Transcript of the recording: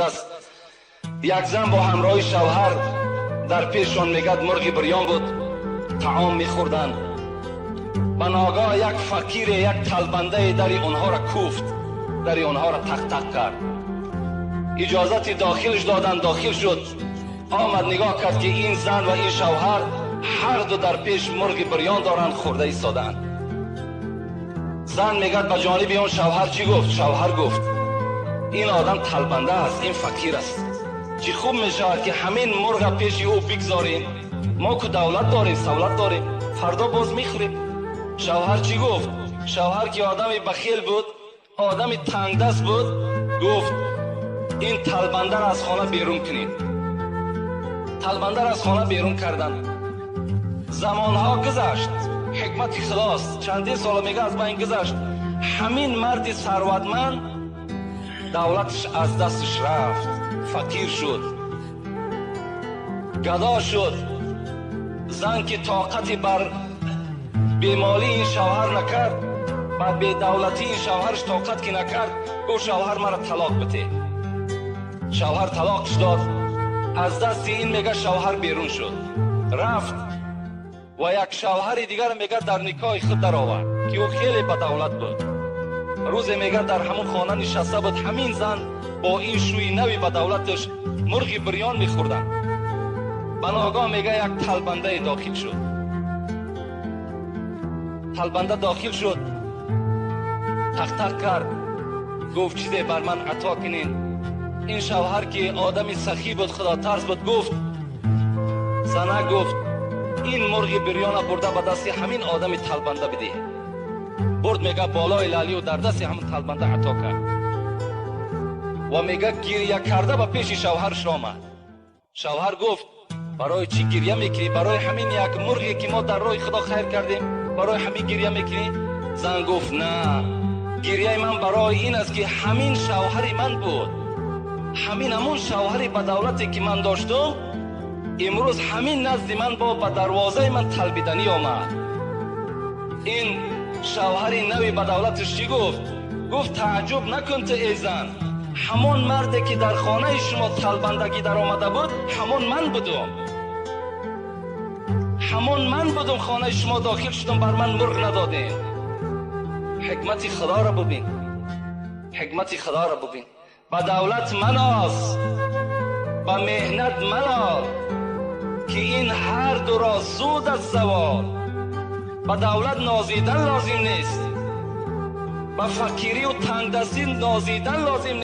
Аст. Як зан бо ҳамроҳи шавҳар дар пешшон, мегӯяд, мурғи бирён буд, таом мехӯрданд. Ба ногаҳ як фақире, як талбандае дари онҳоро куфт, дари онҳоро тақ-тақ кард. Иҷозати дохилш доданд, дохил шуд. Омад, нигоҳ кард, ки ин зан ва ин шавҳар ҳарду дар пеш мурғи бирён доранд, хӯрда истодаанд. Зан, мегӯяд, ба ҷониби он шавҳар чӣ гуфт? Шавҳар гуфт: «Ин одам талбанда аст, ин фақир аст, чӣ хуб мешавад, ки ҳамин мурға пеши ӯ бигзорем. Мо ку давлат дорем, савлат дорем, фардо боз мехӯрем». Шавҳар чӣ гуфт? Шавҳар, ки одами бахел буд, одами тангдаст буд, гуфт: «Ин талбандаро аз хона берун кунед». Талбандаро аз хона берун карданд. Замонҳо гузашт, ҳикмати худост, чандин сола, мега, аз байн гузашт. Ҳамин марди сарватманд давлаташ аз дасташ рафт, фақир шуд, гадо шуд. Зан, ки тоқати бар бемолии ин шавҳар накард, ба бедавлатии ин шавҳараш тоқат ки накард, гуфт: «Шавҳар, маро талоқ бите». Шавҳар талоқш дод. Аз дасти ин, мега, шавҳар берун шуд, рафт ва як шавҳари дигар, мега, дар никоҳи худ даровард, ки ӯ хеле бадавлат буд. Рӯзе, мега, дар ҳамон хона нишаста буд ҳамин зан бо ин шӯи нави бадавлаташ, мурғи бирён мехӯрданд. Ба ногоҳ, мега, як талбандае дохил шуд. Талбанда дохил шуд, тақтақ кард, гуфт: «Чизе бар ман ато кунед». Ин шавҳар, ки одами сахӣ буд, худотарс буд, гуфт: «Зана, — гуфт, — ин мурғи бирёна бурда ба дасти ҳамин одами талбанда бидеҳ». Бурд, мега, болои лалию дар дасти ҳамин талбанда ато кард ва, мега, гиря карда ба пеши шавҳарш омад. Шавҳар гуфт: «Барои чӣ гиря мекунӣ? Барои ҳамин як мурғе, ки мо дар роҳи Худо хайр кардем, барои ҳамин гиря мекунӣ?» Зан гуфт: «На, гиряи ман барои ин аст, ки ҳамин шавҳари ман буд, ҳамин ҳамун шавҳари бадавлате, ки ман доштум, имрӯз ҳамин назди ман бо ба дарвозаи ман талбиданӣ омад». Ин шавҳари нави бадавлаташ чӣ гуфт? Гуфт: «Тааҷҷуб накун ту, эй зан, ҳамон марде, ки дар хонаи шумо талбандагӣ даромада буд, ҳамон ман будум, ҳамон ман будум. Хонаи шумо дохил шудум, бар ман мурғ надодем». Ҳикмати Худоро бубин, ҳикмати Худоро бубин. Ба давлат маноз, ба меҳнат малол, ки ин ҳар дуро зуд аз завол. Ба давлат нозидан лозим нест, ба фақирию тангдастӣ нозидан лозим.